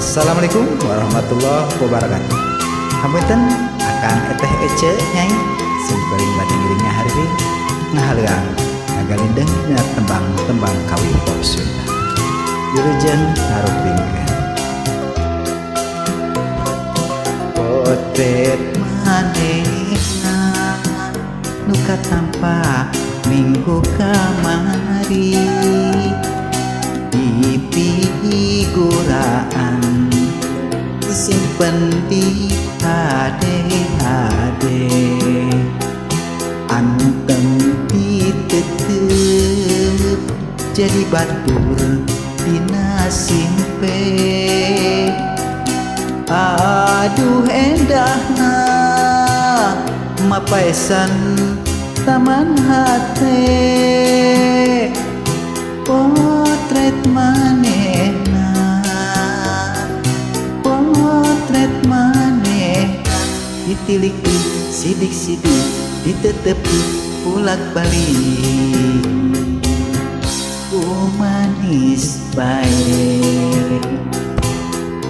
Assalamualaikum warahmatullahi wabarakatuh. Hapunten akang eteh ece nyai sim kuring bade ngiring ngahariring ngahaleuang ngagalindeng dina tembang-tembang kawi pop Sunda. Wilujeng ngarupingkeun. Potret manehna nu katampa minggu kamari di piguraan disimpen di hade-hade antem ditetep jadi batur dina simpe. Aduh endahna mapaesan taman hate potret manehna, potret manehna ditiliki sidik-sidik ditetepi pulak balik ku manis bae.